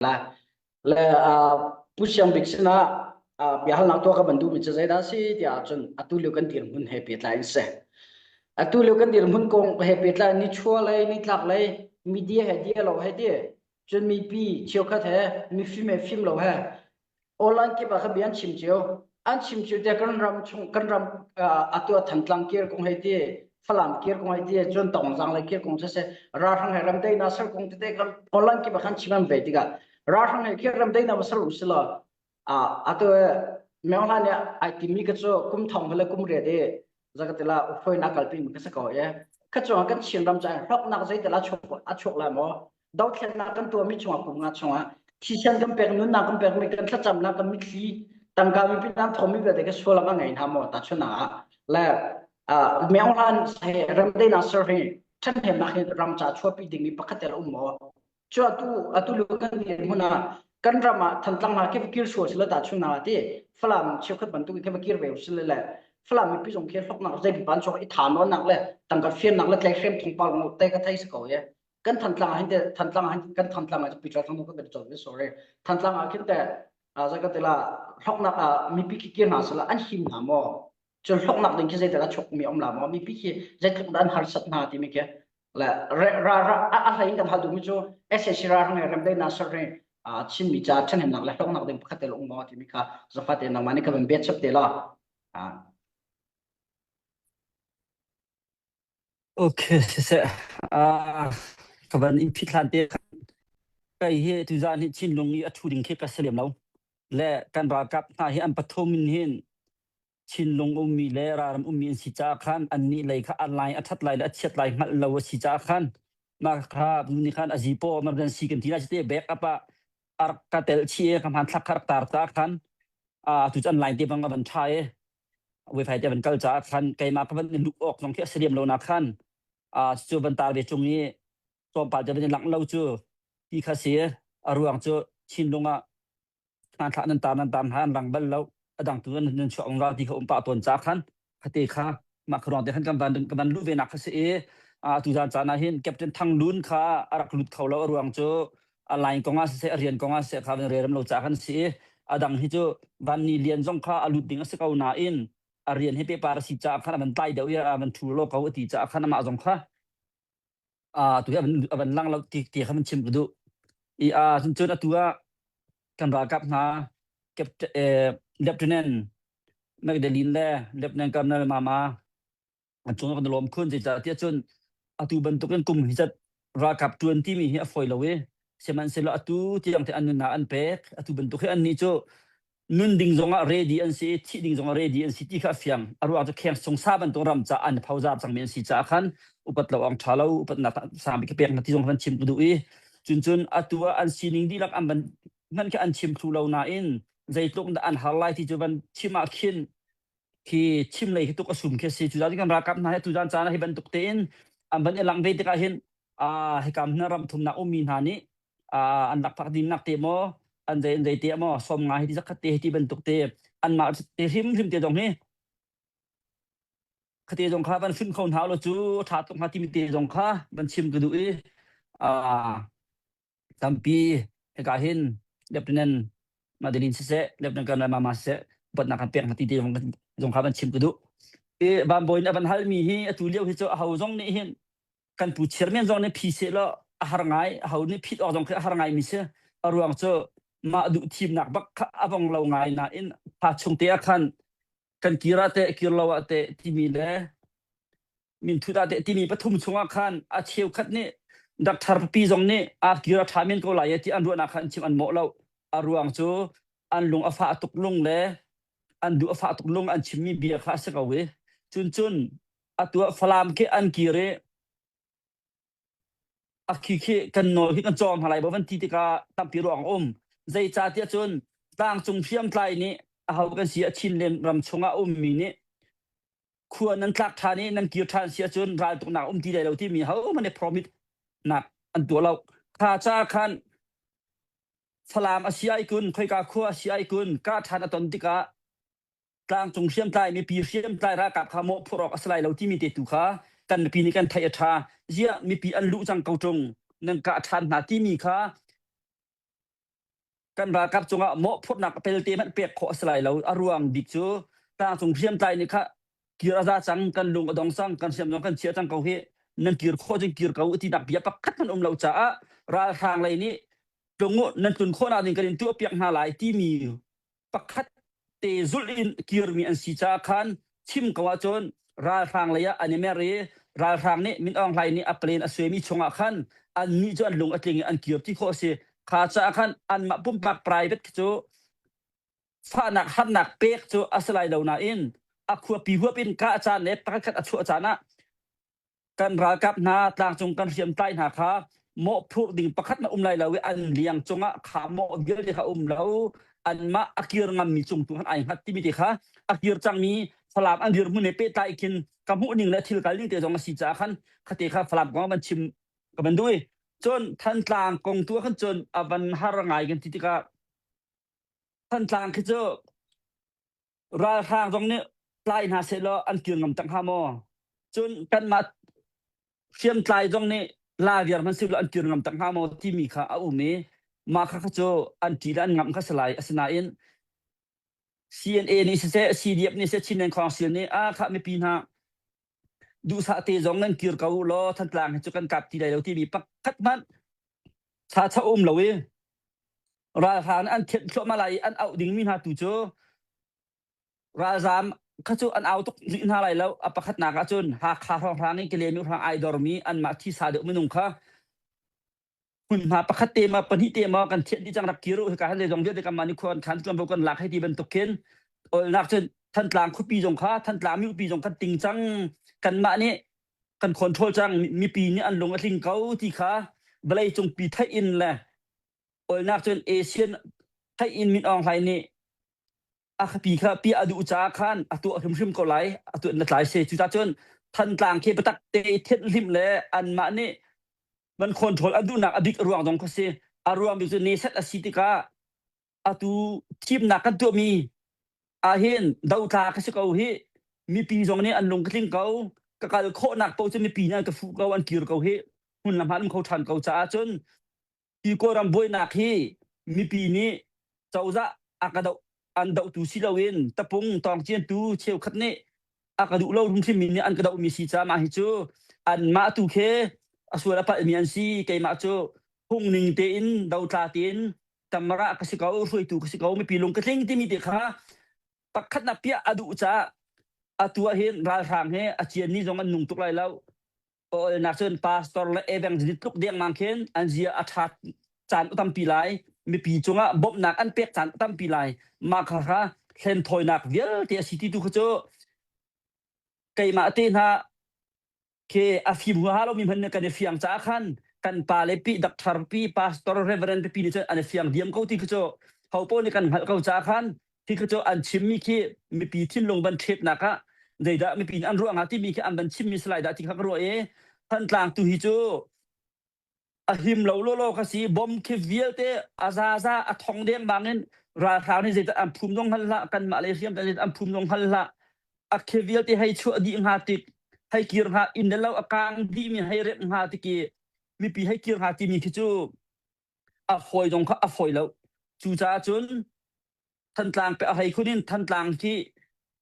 Lai. Le Pu Siang Bik sinah biahalnak tuah ka van duhmi cu zeidah a si tiah ahcun atu lio kan dirhmun he pehtlai in si. Atu lio kan dirhmun kong he pehtlai nichuah lei, nitlak lei, media he dia lo he ti, cun mipi cheukhat he mifim he fim lo he online kip ah khan bia an chim cio. An chim cio tiah kan ram chung kan ram atu ah Thantlang kir kong hei ti, Falam kir kong hei ti, cun Tongzang lei kir kong siseh, ralhrang he ram daihnak ser kong tete kan online kip ah khan chim an ve tikah ralhrang he kir ram daihnak va ser u silaw atu Meng Hla nih ai timi ka cu kum thong le kum riat i zakatila ufoin a kalpi mi ka si ko e kha chung kan Chin ram ca hloknak zeitala chuak a chuak lai maw dothlennak kan tuahmi chungah kum nga chungah thisen kan pek nunnak kan pekmi kan thlacamnak kan mitthli tangka mipi nan thawmmi vialte ka sualam a ngei hna maw tahchunhnak ah le Meng Hlan he ramdaihnak ser hi ṭhenhnemnak hi ram ca chuahpi dingmi pakhat tel um maw cu atu atu lu kan dirhmun ah kan ram ah Thantlang hna khi kir sual sila tahchunhnak ah ti Falam cheukhat bantuk in khi kir ve usile le Falam mipi zong khi hloknak zei ban chuak i tha nawnnak le tangka fiannak le tlaihhrem thongpang te ka thei si ko ye kan Thantlang ah hin te Thantlang ah hin kan Thantlang ah Peter Thang kan chon sorry Thantlang ah khin te zai ka tila hloknak ah mipi khi kir hna sala an him hna maw cun hloknak ding khi zeidah a chok mi om la maw mipi khi zeitluk dah an harsat hna timi khi le ra ra a hlei in kan hal duhmi cu SAC ra rang rem na sar re Chinmi ca ṭhahnemnak le hloknak ding pakhat te um maw timi kha zafate nangmah nih ka van biat chap te la. Okay, siseh. Ah, ka van in phit hlan te kai hi tuzan hi Chinlung i a thu ding khi ka si lem lo. Le kan ralkap hna hi an pathum in hin Chinlung ummi le ralram ummi an si caah khan annih lei kha a lai a ṭhat lai le a chiat lai hngalh lo a si caah khan mah kha bu nih khan a zipaw emergency kan ti lai cite back up ah a rak ka tel chih i ka hmanthlak kha rak tar caah khan atu cu an line te bang a van ṭha i wifi te van kal caah khan keimah ka van i luh awk zong khi a si lem lo nak khan cu van tar ve chung i tlawmpal te van i langh lo cu ti kha si a ruang cu Chinlung ah hmanthlak nan tar nan tar hna an rang bal lo a dang tu nan nan chuak ral ti kha um pah tawn ca khan khate kha mah kha ruang te khan kan van kan van luh ve nak kha si i a tu zan caan ah hin Captain Thang Lun kha a rak lut kho lo a ruang cu a line kong ah siseh a rian kong ah siseh kha van rerem lo ca khan si i a dang hi cu Van Ni Lian zong kha a lut ding a si ko nain a rian hi pehpar a si caah khan a van tlai deuh i a van thu lo ko a ti caah khan amah zong kha a tu hi a van a van lang lo ti ti kha van chim ka duh i a cun cun atu ah kan ralkap hna Captain eh, Lieutenant Magdalene le Lieutenant Colonel Mama an cung kan lawm khun zeicahtiah cun atu bantukin kum hi zat ralkap ṭuan timi hi a fawi lo i sihmanhsehlaw atu tiang te an nunnak an pek atu bantuk hi annih cu nun ding zongah ready an si i thih ding zongah ready an si ti kha a fiang a ruang cu kheng sung sa bantuk ram ca an phozar cangmi an si caah khan upat lo awk ṭha lo upatnak sang bik ka pek hna ti zong kan chim ka duh i cun cun atu ah an sining dihlak an van hmanh khi an chim thlu lo nain zeitluk dah an har lai ti cu van chim ah khin khi chim lei khi tuk a sum khi a si cu kan ralkap hna hi tuzan caan ah hi bantuk tein an van i lang ve tikah hin hika hna ram thumnak ummi hna nih an lakphak dinnak te maw an zei an zei te maw som nga hi ti zakhat te hi ti bantuk te anmah te hrimhrim te zong hi khate zong kha van hrim kho hna lo cu ṭha tuk hnga timi te zong kha van chim ka duh i Tampi hika hin Lieutenant Madeline siseh, Lieutenant Colonel Mama siseh, upatnak kan pek hna ti te zong kha van chim ka duh. I vanbawi nih a van halmi hi atu lio hi cu aho zong nih hin kan pu chairman zong nih phi seh law a har ngai, aho nih phit awk zong khi a har ngai mi si. A ruang cu mah duh thimnak bak kha a vong lo ngai nain tha chung te ah khan kan kir ah teh kir lo ah teh timi le minthut ah teh timi pathum chungah khan a cheukhat nih doctor pipi zong nih a kir a ṭha men ko lai ti an ruahnak kha an chim an mawh lo a ruang cu an lung a fah tuk lung le an duh a fah tuk lung an chimmi bia kha a si ko i cun cun atu ah Falam khi an kir i a khi khi kan nawl khi kan cawng hna lai bo van ti tikah tampi ruang a um zeicahtiah cun tlangcung hriamtlai nih aho kan si a Chinland ram chungah ummi nih khua nan tlak ṭhan i nan kir ṭhan si ahcun raltuknak um ti lai lo timi hohmanh nih promise nak an tuah lo. Kha ca khan Falam a si ai kun, khoika khua a si ai kun, kah ṭhan a ton tikah tlangcung hriamtlai mipi hriamtlai ralkap kha mawh phurh awk a si lai lo timi te tu kha kan mipi nih kan theih a ṭha. Ziah mipi an luh cang ko ṭung nan kah ṭhan hna timi kha. Kan ralkap cungah mawhphurhnak pelte hmanh pek khawh a si lai lo. A ruang bik cu tlangcung hriamtlai nih kha kir a za cang, kan lung a dong cang, kan hriam zong kan chia cang ko hi nan kir khawh cun kir ko tinak bia pakhat hmanh um lo caah ralhrang lei nih tlung uh nan tlun khawhnak ding kan in tuahpiak hna lai timi pakhat te zulh in kirmi an si caah khan chim ko ahcun ralhrang lei ah an i mer i ralhrang nih Min Aung Hlaing nih a plane a suaimi chungah khan annih cu an lung a tling i an kir ti khawh a si. Kha caah khan anmah pumpak private khi cu fahnak harnak pek cu a si lai lo nain a khuapi huap in kah caan le pakhat khat a chuah caan ah kan ralkap hna tlangcung kan hriamtlai hna kha mawhphurh ding pakhat na um lai lo i an liang cungah kha mawh vialte kha um lo anmah a kir ngammi cung tu khan ai hngat timi te kha a kir cangmi Falam an dirhmun he pehtlai khin ka hmuh ning le thil kal ning te zong a si caah khan khate kha Falam kong van chim ka van duh i cun Thantlang kong tu ah khan cun a van har ngai kan ti tikah Thantlang khi cu ralhrang zong nih tlai hna sehlaw an kir ngam tak hnga maw? Cun kanmah hriamtlai zong nih la viar hmanh silo an kir ngam tak hnga maw timi kha a um i mah kha kha cu an ṭi le an ngamh kha si lai. Asinain CNA nih siseh, CDF nih siseh, Chinland Council nih a khah mipi hna duhsah te zong nan kir ko u law Thantlang hi cu kan kap ti lai lo timi pakhat hmanh cha cha um lo i ralhrang an thianh thluahmah lai i an auh dingmi hna tu cu ralzaam kha cu an au tuk rih hna lai lo. A pakhatnak ah cun Hakha hrawnghrang i Kalaymyo hrang ai dormi anmah thisa deuh minung kha hmunhma pakhat te ma pahnih te ma kan thianh dih cang rak kir u hika han zeizong vialte kanmah nih khua kan khan tuanvo kan lak hei ti bantuk khin olnak cun Thantlang khuapi zong kha Thantlang mipi zong kan ting cang kanmah nih kan control cang mipi nih an lung a tling ko ti kha vawlei cungpi theih in le olnak cun Asian theih in Min Aung Hlaing nih a khapi kha piah a duh caah khan a tuah hrimhrim ko lai a tuah na tlai se cucaah cun Thantlang khi biatak te thianh hlim le anmah nih van control a duhnak a bik a ruang zong kha si a ruang bik cu neset a si tikah atu thimnak kan tuahmi ahhin dotla ka si ko hi mipi zong nih an lung ka tling ko ka kal khawhnak paoh cu mipi nih an ka fuh ko an kir ko hi hmun lam um kho ṭhan ko caah cun hi Kawlram buainak hi mipi nih cozah a ka doh an dohtu si loin tapung tawngciantu cheukhat nih a ka duh lo hrimhrimmi nih an ka dohmi si caah mah hi cu anmah tu khi a sual a palhmi an si keimah cu phungning tein dotla tein tamara ka si ko hruaitu ka si ko mipi lung ka tling timi te kha pakhat nak piah a duh caah atu ah hin ralhrang he a cian ni zong an nung tuk lai lo olnak cun pastor le evangelist tluk dengmang khin an zia a ṭha caan a tampi lai mipi cungah bawmhnak an pek caan a tampi lai mah kha kha hlenthawinak vialte a si ti tu kha cu keimah te hna khi a fim huaha lomi hmanh nih kan i fiang caah khan kan pa le pi doctor pi pastor reverend pipi nih cun an i fiang diam ko ti khi cu hopo nih kan hngalh ko caah khan khi khi cu an chimmi khi mipi thinlung van ṭhetnak ah zeidah mipi nih an ruah hnga timi khi an van chimmi si lai dah ti kha ka ruah i Thantlang tu hi cu a him lo lawlaw ka si bom khi vialte a zaza a thong dengmang in ralhrang nih zeidah an phum zong hngal hlah kanmah lei hriam zeidah an phum zong hngal hlah a khi vialte hei chuah dih hnga tik hei kir hnga inn le lo a kang dihmi hei remh hnga tik i mipi hei kir hnga timi khi cu a fawi zong kha a fawi lo cucaah cun Thantlang pe a hlei khun in Thantlang khi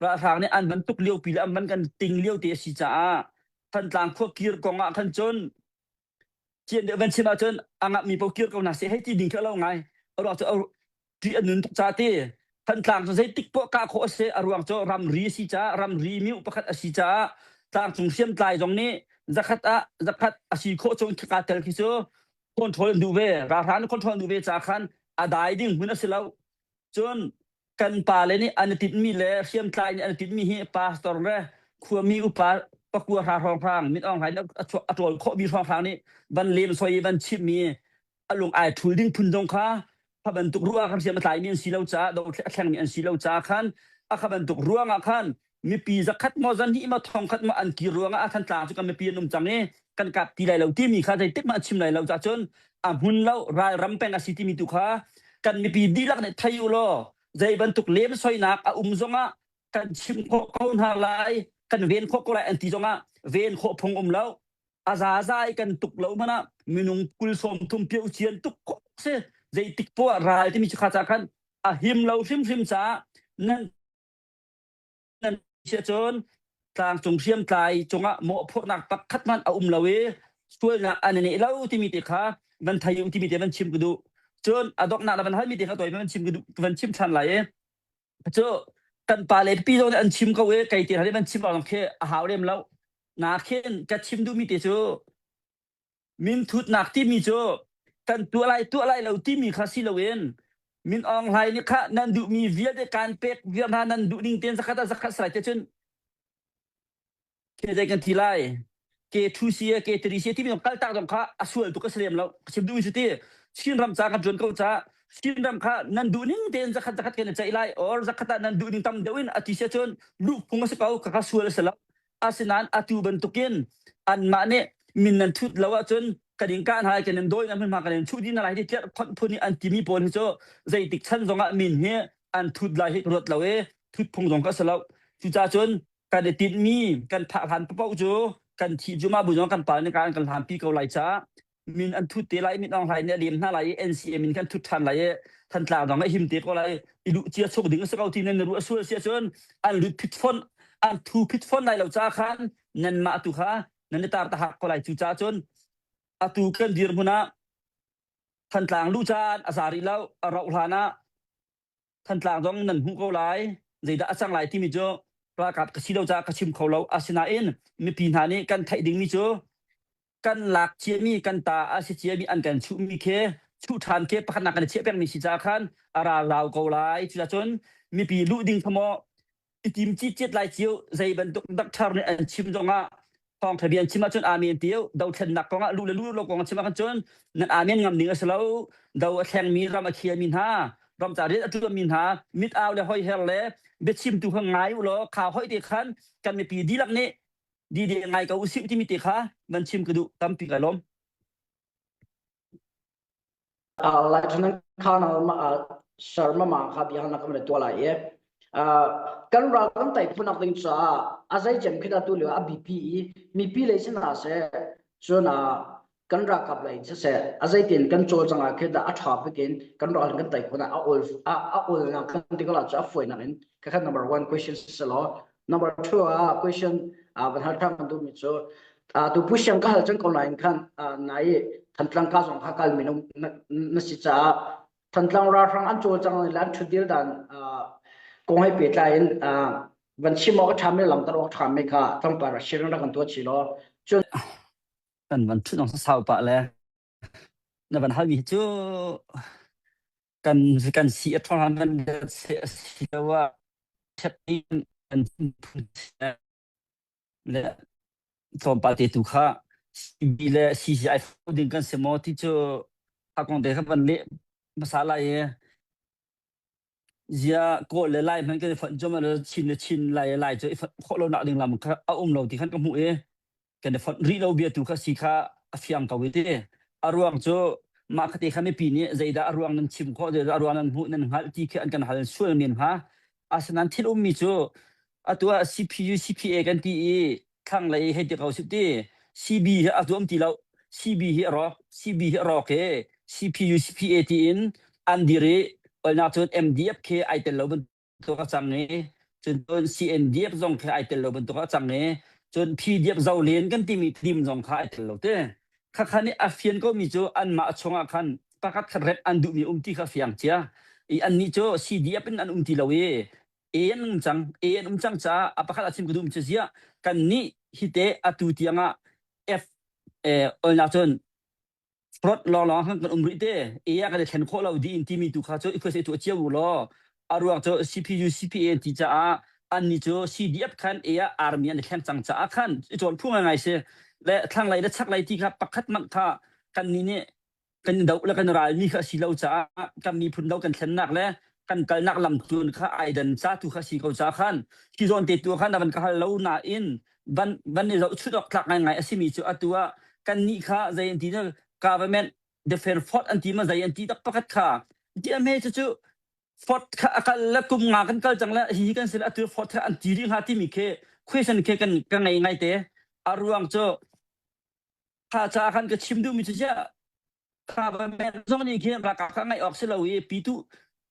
ralhrang nih an van tuk liopi le an van kan ting lio te a si caah Thantlang khua kir kong ah khan cun cian deuh van chim ahcun a ngapmi paoh kir ko hna seh hei ti ding khi a lo ngai a ruang cu ṭih a nun tuk ca ti Thantlang cu zeitik poah kah khawh a si a ruang cu ramri a si caah ramri miu pakhat a si caah tlangcung hriamtlai zong nih zakhat ah zakhat a si khawh chung kaa tel khi cu control an duh ve ralhrang nih control an duh ve caah khan a dai ding hmun a si lo cun kan pale nih an i tinhmi le hriamtlai nih an i tinhmi hi pastor le khuami upa pakua hra hrawnghrang Min Aung Hlaing a ṭawl khawhmi hrawnghrang nih van lem soi i van chimhmi a lung ai ṭhul ding phun zong kha kha bantuk ruah khan hriam a tlaimi an si lo caah do a thlengmi an si lo caah khan a kha bantuk ruangah khan mipi zakhat maw zahnih maw thongkhat maw an kir ruangah a Thantlang cu kan mipi an um cang i kan kap ti lai lo timi kha zeitik hmanh a chim lai lo caah cun a hmun lo ralram peng a si timi tu kha kan mipi dihlak nih thei u law zei bantuk lemsoinak a um zongah kan chim khawh ko hna lai kan ven khawh ko lai an ti zongah ven khawh phung um lo a zaza i kan tuk lo hmanh ah minung kul 30 pio cian tuk khawh si. Zeitik poah ral timi cu kha ca khan a him lo hrimhrim caah nan nan siah cun tlangcung hriamtlai cungah mawhphurhnak pakhat hmanh a um lo i sualnak an i neih lo timi te kha van thei u timi te van chim ka duh. Cun a donghnak na van halmi te kha tawi van chim ka duh van chim ṭhan lai i cu kan pa le pi zong nih an chim ko i kei te hna van chim awk khi a hau lem lo. Na khin ka chim duhmi te cu Minthutnak timi cu kan tuah lai tuah lai lo timi kha si loin Min Aung Hlaing nih kha nan duhmi vialte kaan pek viar hna nan duh ning tein zakhat ah zakhat salai te cun ke zei kan thi lai ke thu si ke tiri si timi kal tak zong kha a sual tuk a si lem lo ka chim duhmi cu ti Chin ram ca kan tuan ko ca Chin ram kha nan duh ning tein zakhat zakhat kan i ceih lai or zakhat ah nan duh ning tam deuh in a ti sia cun luh phung a si ko kha kha sual a si lo Asinain atu bantukin anmah nih min nan thut lo ahcun kan in kah hna lai, kan in dawi hna hmunhma kan in chuh dih hna lai ti tlerhkhonh phun i an timi pawl hi cu zeitik chan zongah min hi an thut lai hi ka ruat lo i thut phung zong ka si lo. Cucaah cun kan i tinhmi kan phak hlan paoh cu kan thih cu mah bu zong kan pa nih kan kan hlanpi ko lai caah min an thut te lai min Aung Hlaing nih a lem hna lai i NCA min kan thut ṭhan lai i Thantlang zong a him te ko lai i luh cia chuk ding a si ko ti nan ruah sual si ahcun an lut phit fon an thu phit fon lai lo ca khan nanmah tu kha nan i tar tahak ko lai cu ca cun atu kan dirhmun ah Thantlang luh caan a za rih lo a rauh hlan ah Thantlang zong nan hmuh ko lai zeidah a cang lai timi cu ralkap ka si lo caah ka chim kho lo asinain mipi hna nih kan theih dingmi cu kan lak ciami kan ta a si ciami an kan chuhmi khi chuh ṭhan khi pakhatnak kan i chiah pengmi si caah khan a ra lau ko lai cucun mipi luh ding kha maw i tim citcet lai cio zei bantuk doctor nih an chim zongah thawngṭha bia an chim ahcun amen tiu dothlennak kongah luh le luh lo kong an chim ahcun cun nan amen ngam ding a si lo do a thlengmi ram a khiami hna ram ca rian a ṭuanmi hna mit au le hoiher le biachimtu kha ngai u law kha hoi te khan kan mipi dihlak nih dide ngai ko usih timi te kha van chim ka duh tampi ka lawm. Lieutenant Colonel Sharma ma kha bia na kam le tua lai e kan ral kan tai phunak ding caah a zei cem khita tu lio a BP i mipi lei sin ha se cun kan ralkap lei in siseh a zeitin kan cawlcang ah khin dah a ṭha bikin kan ral kan tei khawh a ol a a olnak kan ti ko la cu a fuainak in kakhat number one question si law number two ah question van hal ṭhan kan duhmi cu tu pusiang ka hal cang ko nain khan nai Thantlang ka zong kha kal mi na si caah Thantlang ralhrang an cawlcang le an ṭhutdir dan kong he pehtlai in van chim awk a ṭhami lamter awk a ṭhami kha tlawmpal rak share rak kan tuah chih law cun Kan van ṭhut zong sau pah le na van halmi hi cu kan kan si a ṭhawng van se a si lo ah ṭhep in kan phun le tlawmpal te tu kha CB le CCI ding kan si maw ti cu hakong te kha van leh hmasa lai i zia kawl le lai hmanh kan i fonh cuam le Chin le Chin lai le lai cu i fonh khawh lo nak ding lam kha a um lo ti khan ka hmuh i kan i fonh rih lo bia tu kha si kha a fiang ko i ti a ruang cu mah khate kha mipi nih zeidah a ruang nan chim khawh zeidah a ruang nan hmuh nan hngalh ti khi an kan hal sual men hnga asinain thil ummi cu atu ah CPU CPA kan ti i thlanglei hei ti ko sih ti CB hi a zuam ti lo CB hi a rawk CB hi a rawk i CPU CPA tiin an dir i olnak cun MDF khi ai tel lo bantuk a cang i cun cun CNDF zong khi ai tel lo bantuk a cang i cun PDF zolen kan timi team zong kha ai tel lo te khakha nih a fian ko mi cu anmah chungah khan pakhat khat rep an duhmi um ti kha fiang cia i annih cu CDF in an um ti lo i A an um cang A an um cang caah a pakhat a chim ka duh mi cu ziah kan nih hi te atu tiang ah F eh olnak cun front lawnglawng khan kan um rih te A ah kan i thlen khawh lo dih in timi tu kha cu i khuai tu cio u law a ruang cu CPU CPA an ti caah annih cu CDF khan A ah army an i thleng cang caah khan i cawn phu ngai si le thlanglei le chaklei ti kha pakhat manh kha kan nih nih kan i doh le kan ralmi kha a si lo caah kan miphun do kan thlennak le kan kalnak lamtluan kha ai dan ca tu kha si ko ca khan hi zawn te tu khan van ka hal lo nain van van i zohchut awk tlak ngaingai a simi cu atu ah kan nih kha zei an ti na government defend fort an ti ma zei an ti tak pakhat kha ti a me cu cu fort kha a kal le kum nga kan kal cang le hi kan sin atu fort kha an ti rih hnga timi khi question khi kan ka ngei ngai te a ruang cu kha ca khan ka chim duhmi cu ziah. Government zong nih khin ralkap kha ngaih awk si lo i pitu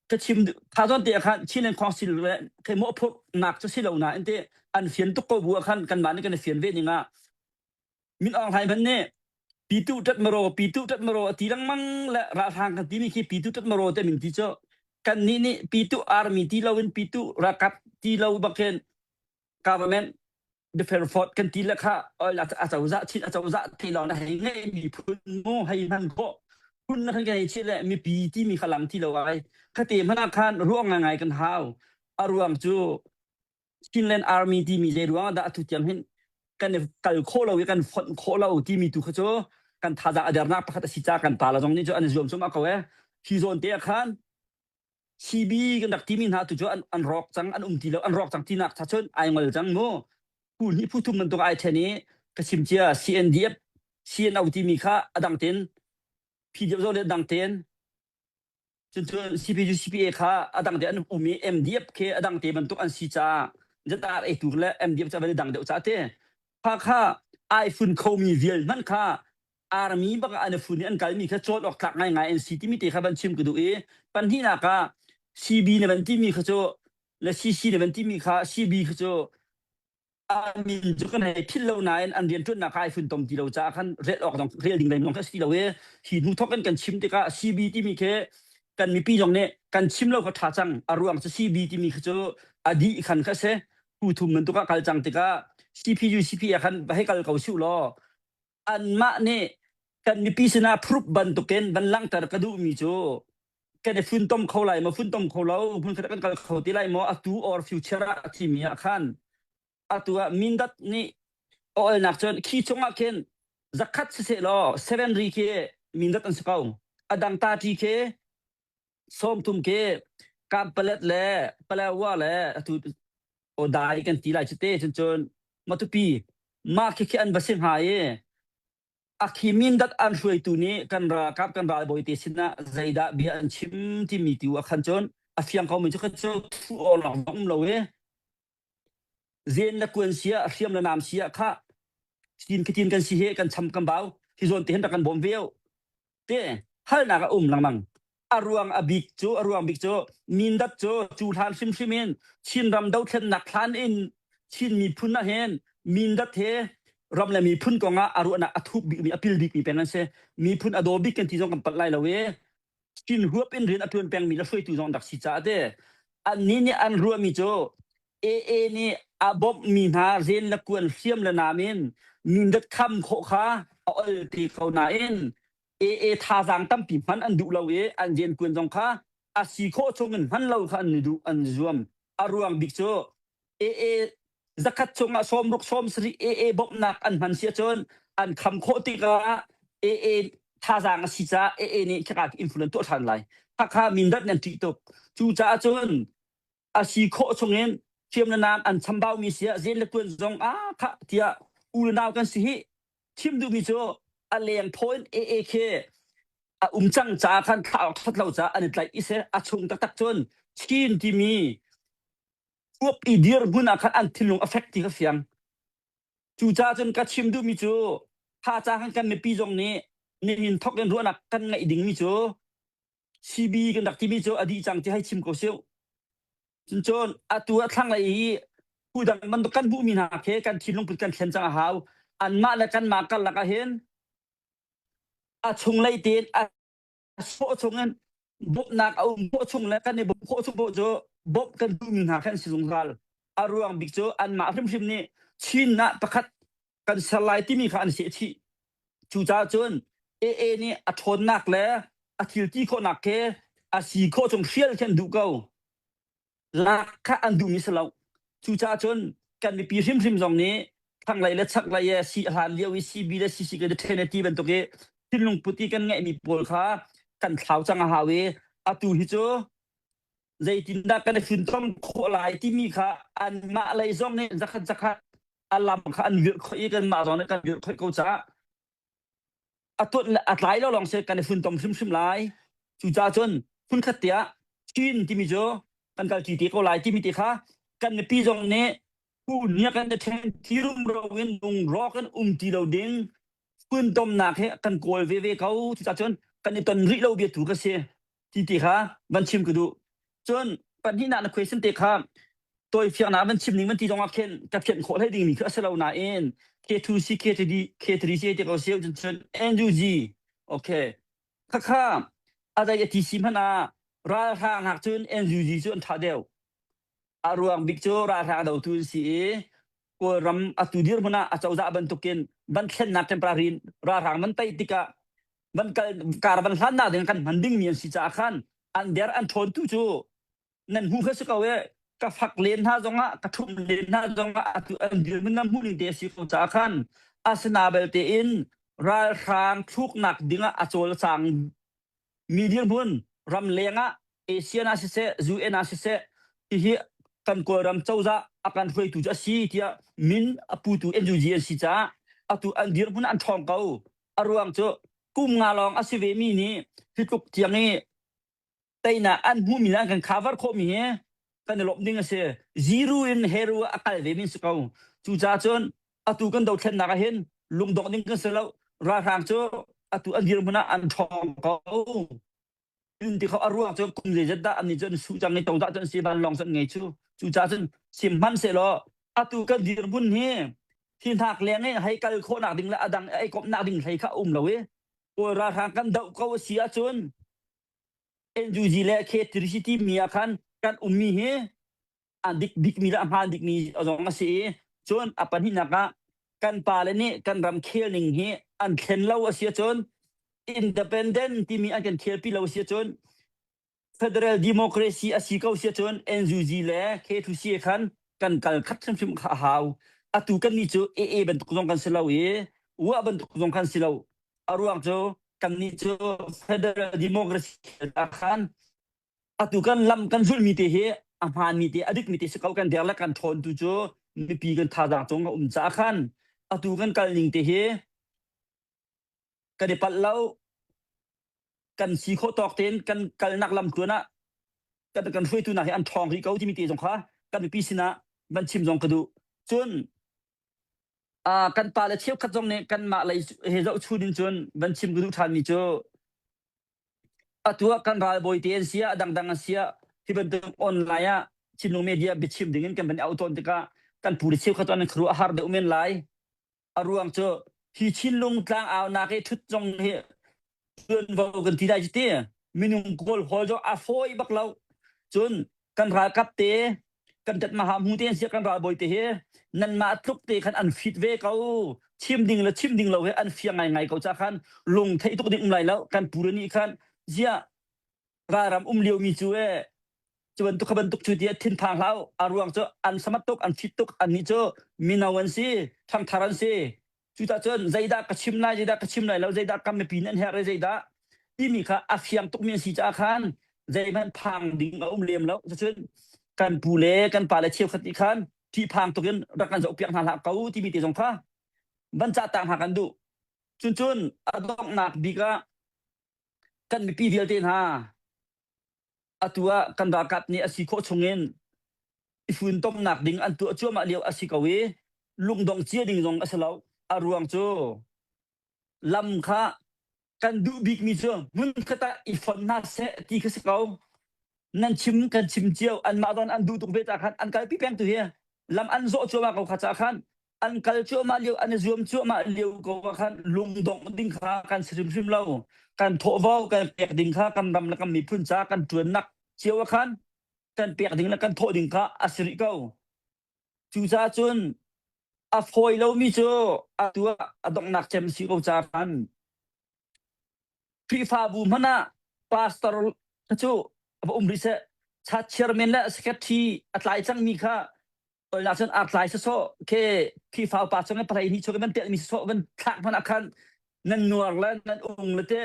ka chim kha zawn te ah khan Chinland Council le khi mawhphurhnak cu si lo nain te an fian tuk ko bu ah khan kanmah nih kan i fian ve ning ah Min Aung Hlaing hmanh nih pitu tat maro pitu tat maro a ti lengmang le ralhrang kan timi khi pitu tat maro te min ti cu kannih nih pitu army ti loin pitu ralkap ti lo bakin government Defense Force kan ti le kha oil a cozah chin a cozah te lawng na hei ngei miphun mu hei hman khawh phun na kan hei chih le mipi timi kha lang ti lo ai khate hmanh ah khan ruang ngai kan hau a ruang cu Chinland Army timi zei ruang ah dah atu tiang hin kan i kal khawh lo i kan fonh khawh lo timi tu kha cu kan thazaang a dernak pakhat a si ca kan pa la zong nih cu an i zuam cuahmah ko e hi zawn te ah khan CB kan rak timi hna tu cu an, an rawk cang an um ti lo an rawk cang tinak cha cun ai ngol cang mu phu hnih phu thum bantuk ai then i ka chim cia CNDF CNO timi kha adang ten PDF zo le dang ten cun cun CPU CPA kha adang te an um i MDF khi adang te bantuk an si caah zatar ei tu le MDF ca van dang deuh ca te kha kha ai fun khomi vial hmanh kha army bak ah an i fun i an kalmi kha cawn awk tlak ngaingai an si timi te kha van chim ka duh i pahnihnak ah CB na van timi kha cu le CC na van timi kha CB kha cu a min cu kan hei philh lo nain an rianṭuannak kha ai funtom ti lo caah khan rel awk zong rel ding lei zong kha si lo i hi hnu thok in kan chim tikah CB timi khi kan mipi zong nih kan chim lo kha ṭha cang a ruang cu CB timi kha cu a dih khan kha si phu thum bantuk ah kal cang tikah CPU CPA khan va hei kal ko suh law anmah nih kan mipi sinah phurup bantukin van langhter ka duhmi cu kan i funtom kho lai maw funtom kho lo hmunkhat kan kal kho ti lai maw atu or future ah a thimi ah khan atu ah Mindat nih a olnak cun khi chungah khin zakhat siseh law seven ri khi Mindat an si ko a dang ta ṭi khi 30 khi Kampalet le Palawa le atu Odai kan ti lai cu te cun cun Matupi mah khi khi an va si hnga i a khi mindat an hruaitu nih kan ralkap kan ralbawi te sinah zeidah bia an chim timi tu ah khan cun a fiang ko mi cu kha cu thu awk lawng um lo i zen le kuan sia hriam le nam sia kha tin khitin kan si he kan cham kan bau hi zawn te hin rak kan bawm ve te halnak a um lengmang a ruang a bik cu a ruang bik cu Mindat cu cu hlan hrimhrim in Chinram dothlennak thlan in Chin miphun ah hin Mindat he ram le miphun kong ah a ruahnak a thuk bikmi a pil bikmi peng an si miphun a daw bik kan ti zong kan palh lai lo i Chin huap in rian a tuan pengmi le hruaitu zong an rak si caah te annih nih an ruahmi cu AA nih a bawmhmi hna ren le kuan hriam le nam in Mindat kham khawh kha a ol te ko nain AA thazaang tampi hman an duh lo i an riantuan zong kha a si khawh chung in hman lo kha an i duh an i zuam. A ruang bik cu AA zakhat chungah sawmruk 70 AA bawmhnak an hman si ahcun an kham khawh tikah AA thazaang a si caah AA nih khaka influence tuah ṭhan lai. Khakha Mindat nih an ṭih tuk. Cucaah cun a si khawh chungin hriam le nam an chambaumi si ah zen le tuan zong ah khah tiah u le nau kan si hi chim duhmi cu a leng phaw in AA khi a um cang caah khan thlah awk that lo caah an i tlaih i seh a chung taktak cun Chin timi uap i dirhmun ah khan an thinlung a fek ti ka fiang. Cucaah cun ka chim duhmi cu tha ca khan kan mipi zong nih nihin thok in ruahnak kan ngeih dingmi cu CB kan rak timi cu a dih cang ti hei chim ko sih. Cuncun atu a thlanglei i phudang bantuk kan hmuhmi hna khi kan thinlung put kan thlen cang a hau. Anmah le kanmah karlak ah hin a chunglei tein a sawh chungin bawmhnak a um khawh chung le kan i bawmh khawh chung paoh cu bawmh kan duhmi hna khan si zungzal. A ruang bik cu anmah hrimhrim nih Chin ah pakhat kan ser lai timi kha an seh chih. Cucaah cun AA nih a ṭhawnnak le a thil ti khawhnak khi a si khawh chung hrial khi an duh ko. Lak kha an duhmi si lo. Cucaah cun kan mipi hrimhrim zong nih thlanglei le chaklei e si a hlan lio i CB le CC kan i ṭhen e ti bantuk i thinlung put i kan ngeihmi pawl kha kan thlau cang a hau i atu hi cu zeitindah kan i funtom khawh lai timi kha anmah lei zong nih zakhat zakhat a lam kha an virh khawh i kanmah zong nih kan virh khawh ko caah a tuanh le a tlai lo lawng si kan i funtom hrimhrim lai. Cucaah cun phunkhat te ah Chin timi cu kan kalṭi te ko lai timi te kha kan mipi zong nih nia kan i ṭhen thi rumro in lungrawk in um ti lo ding funtomnak hi kan kawl veve ko. Cucaah cun Kan i ton rih lo bia tu ka si. Ti ti kha van chim ka duh. Cun pahnihnak na question te kha tawifiangnak van chim ning van ti zong ah khin ka fianh khawh hlei dingmi khi a si lo nain K2C K3D K3C ti ko si cun cun NUG okay khakha a dai a ti si hmanh ah ralhrang hak cun NUG cu an tha deuh. A ruang bik cu ralhrang dotu an si i Kawlram atu dirhmun ah acozah bantukin van thlennak temporary ralhrang van tei tikah van kal kar van hlannak ding kan hman dingmi an si caah khan an der an ṭhawn tu cu nan hmu kha si ko e. Ka fak len hna zongah ka ṭhum len hna zongah atu an dirhmun nan hmuh ning te a si ko caah khan asina belte in ralhrang thluknak dingah a cawlcang mi dirhmun ramleng ah ASEAN ah siseh UN ah siseh hihi kan Kawlram cozah a kan hruaitu cu a si tiah min a putu NUG an si caah atu an dirhmun an ṭhawng ko. A ruang cu kum nga lawng a si ve mi nih hi tluk tiang i teinak an hmuhmi le an kan cover khawhmi hi kan i lawmh ding a si. Zero in hero a kal ve mi si ko. Cucaah cun atu kan dothlennak ah hin lungdongh ding kan si lo. Ralhrang cu atu an dirhmun ah an ṭhawng ko. In ti kho a ruang cu kum zeizat dah an nih cu an su cang i todah cu an si vanlawng cu an ngei cu. Cucaah cun sim hmanh sehlaw atu kan dirhmun hi hi hnak leng i hei kal khawhnak ding le a dang ei komhnak ding hlei kha a um lo i Kawl ralhrang kan doh ko a si ahcun NUG le K3 timi ah khan kan ummi hi a dik bikmi le a hmaan bikmi zong a si i cun a pahnihnak ah kan pale nih kan ram khel ning hi an thlen lo a si ahcun, independent timi an kan khelpi lo a si ahcun, federal democracy a si ko si ahcun NUG le K2C khan kan kal khat hrimhrim kha a hau. Atu kan nih cu AA bantuk zong kan si lo i UA bantuk zong kan si lo. A ruang cu kan nih cu federal democracy ah khan atu kan lam kan zulhmi te hi a hmaanmi te, a dikmi te si ko. Kan der le kan ṭhawn tu cu mipi kan thazaang cung a um caah khan atu kan kal ning te hi kan i palh lo. Kan si khawh tawk tein kan kalnak lam tluan ah kan hruaitu hna hi an ṭhawng rih ko timi te zong kha kan mipi sinah van chim zong ka duh. Cun kan pale cheukhat zong nih kanmah lei he zohchun in cun van chim ka duh ṭhanmi cu atu ah kan ralbawi te an si ah, dangdang an si ah, hi bantuk online ah Chinlung media biachim ding in kan van i auh tawn tikah kan pu le cheukhat an khuaruah a har deuh men lai. A ruang cu hi Chinlung tlangaunak i ṭhut zong hi ṭuanvo kan ti lai cu ti minung kawl hawl zong a fawi bak lo. Cun kan ralkap te kan ṭatmaha hmu te an si, kan ralbawi te hi nanmah tluk te khan an fit ve ko. Chim ding le chim ding lo hi an fiang ngaingai ko ca khan lung theih tuk ding um lai lo. Kan pu le nih khan ziah ralram um lio mi cu e cu bantuk kha bantuk cu tiah thinphang hlah u. A ruang cu an samat tuk, an fit tuk, annih cu mino an si, ṭhangthar an si. Cucaah cun zeidah ka chim lai, zeidah ka chim lai lo, zeidah kan mipi nih an herh i zeidah timi kha a fiang tukmi an si caah khan zeihmanh phang ding a um lem lo. Cucun kan pu le kan pa le cheukhat nih khan ṭihphang tuk in rak kan zohpiak hna hlah ko timi te zong kha van cah ta hna kan duh. Cun cun a donghnak bik ah kan mipi vialte hna atu ah kan ralkap nih a si khawh chungin i funtomnak ding an tuah cuahmah lio a si ko i lungdong cia ding zong a si lo. A ruang cu lam kha kan duh bikmi cu hmunkhat ah i fon hna seh ti kha si ko. Nan chim kan chim cio, anmah zong an duh tuk ve ca khan an kalpi peng tu hi lam an zawh cuahmah ko kha ca khan an kal cuahmah lio, an i zuam cuahmah lio ko ah khan lungdongh ding kha kan si hrimhrim lo. Kan thawhvo kan pek ding kha kan ram le kan miphun ca kan ṭuannak cio ah khan kan pek ding le kan thawh ding kha a si rih ko. Cucaah cun a fawi lomi cu atu ah a donghnak cem si ko ca khan Khrihfabu hmanh ah pastor cu va um rih seh, chairman le secretary a tlai cangmi kha Oila cun aa tlai sawsawh ke Khrihfa upa chung i palei hnih chung i van telmi sawsawh van thlak hmanh ah khan nan nuar le nan ung le te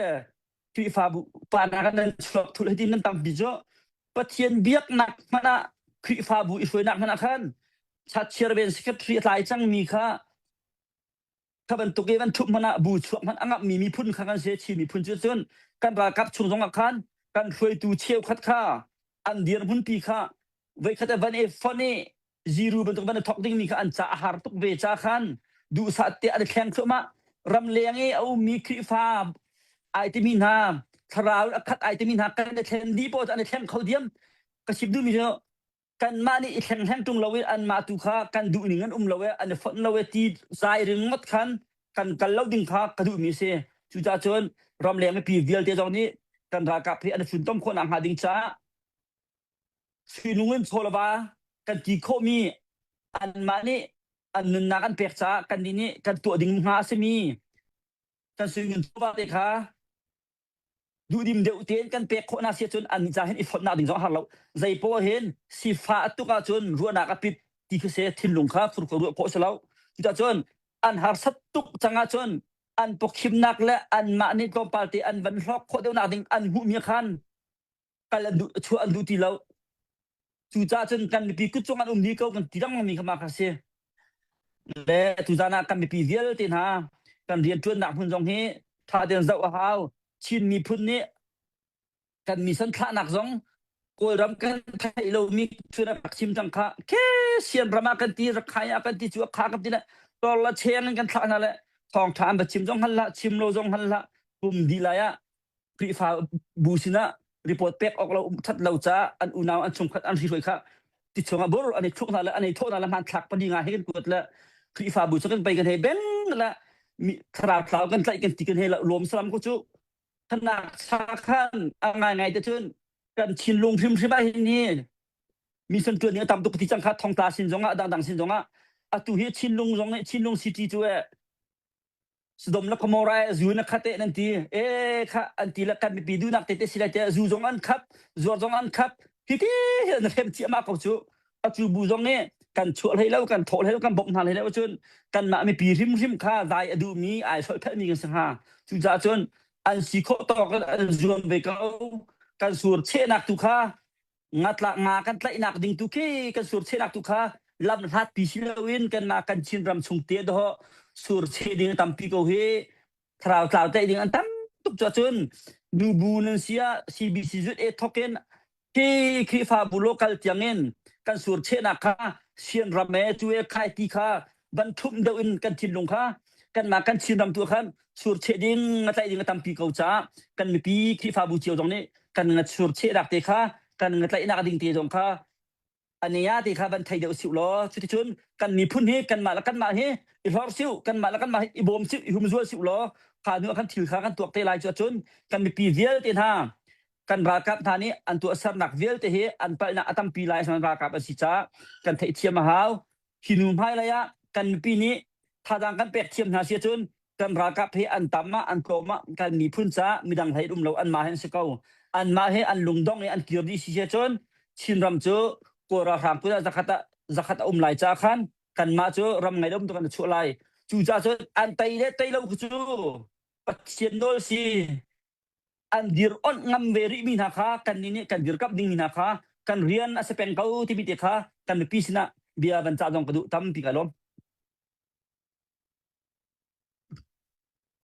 Khrihfabu pa hna khan nan chuak thul hei ti nan tampi cu Pathian biaknak hmanh ah Khrihfabu i hruainak hmanh ah khan chairman secretary a tlai cangmi kha kha bantuk i van ṭhup hmanh ah bu chuak hmanh a ngamhmi miphun kha kan si. Chin miphun cu cun kan ralkap chung zong ah khan kan hruaitu cheukhat kha an dirhmunpi kha voikhat van i fonh i ziru bantuk van i thok dingmi kha an ca a har tuk ve ca khan duhsah te an i thleng thluahmah. Ramleng i a ummi Khrihfa ai timi hna. Thlarau a khat ai timi hna kan i thlen dih poah an i thleng kho diam. Ka chim duhmi cu kanmah nih i thleng hleng ṭung lo in anmah tu kha kan duh ning an um lo e an i fonh lo e ti zai ringawt khan kan kal lo ding kha ka duhmi a si. Cucaah cun ramleng mipi vialte zong nih kan ralkap hi an i funtom khawh nakhnga ding caah Suinung in chaw le va kan ti khawhmi anmah nih an nunnak an pek caah kannih nih kan tuah ding hnga a simi kan suingun chawva te kha duhdim deuh tein kan pek khawh hna si ahcun an ca hin i fonhnak ding zong a har lo. Zei poah hin sifah tuk ahcun ruahnak a pit ti khi si thinlung kha furkhua ruah khawh si lo. Cucaah cun an harsat tuk cang ahcun an pawkhimnak le anmah nih tlawmpal te an van hlawk khawh deuhnak ding an hmuhmi khan kal an duh chuah an duh ti lo. Cucaah cun kan mipi kut cung an um dih ko kan ti lengmang mi kha mah kha si. Le tuzan ah kan mipi vialte hna kan rianṭuannak hmun zong hi ṭha tein zoh a hau. Chin miphun nih kan mission thlahnak zong Kawlram kan theih lomi cun a rak chim cang kha ke sian ram ah kan ti Rakhine ah kan ti cu a kha kan ti le tor la cheng in kan thlah hna le thawngṭha an va chim zong hal hlah chim lo zong hal hlah pum dih lai ah Khrihfa bu sinah report pek awk lo that lo caah an unau an chungkhat an hruai kha ti chungah bur an i thluk hna le an i thawh hna le hmanthlak pali nga he kan kuat le Khrihfa bu cu kan pei kan hei beng le thlarau tlau kan tlaih kan ti kan hei lawm salam ko cu khanak sa khan a ngai ngai te cun kan thinlung hrimhrim ah hin hi mission tuan ning a tam tuk ti cang kha thongtla sin zongah dangdang sin zongah atu hi Chinlung zong nih Chinlung city cu e Sodom le Gomorrah zu na khat eh nan ti. E kha an ti le kan mipi duhnak tete si lai te zu zong an khap, zuar zong an khap. Hi ti hi na hrem ciahmah ko cu. Atu bu zong nih kan chuah hlei lo, kan thawh hlei lo, kan bawmh hna hlei lo cun kanmah mipi hrimhrim kha zai a duhmi, ai solhphelhmi kan si hnga. Cucaah cun an si khawh tawk in an zuam ve ko. Kan sur chehnak tu kha Ngatlak nga kan tlaihnak ding tu khi kan surchehnak tu kha lam hlat pi si loin kanmah kan Chin ram chung te dawh surcheh ding a tampi ko hi thlarau tlau tlaih ding an tam tuk cu cun nubu nan sia CBC zut e thokin khi Khrihfabu local tiangin kan surchehnak kha Sian ram e cu e khai ti kha van thumh deuh in kan thinlung kha kanmah kan Chin ram tu khan surcheh ding a tlaih ding a tampi ko caah kan mipi Khrihfabu cio zong nih kan nga surchehnak te kha kan nga tlaihnak ding te zong kha ania te kha van thei deuh siu law cuticun kan miphun hi kanmah le kanmah hi i hlor siu kanmah le kanmah hi i bawm siu i humzual siu law kha hnu ah khan thil kha kan tuak te lai cu ahcun kan mipi vialte hna kan ralkap hna nih an tuahsernak vialte hi an palhnak a tampi lai san ralkap an si caah kan theihthiam a hau hi nu hmailei ah kan mipi nih thazaang kan pek thiam hna si ahcun kan ralkap hi an tam ah an tlawm ah kan miphun caah midang hlei um lo anmah hin si ko anmah hi an lungdong i an kir dih si si ahcun Chinram cu Kawl ralhrang kut ah zakhat ah zakhat a um lai caah khan kanmah cu ram ngei lo bantuk an chuah lai cucaah cun an tei le tei lo cu Pathian nawl si an dir onh ngam ve rihmi hna kha kannih nih kan dirkamh dingmi hna kha kan rian a si peng ko timi te kha kan mipi sinah bia van cah zong ka duh tampi ka lawm.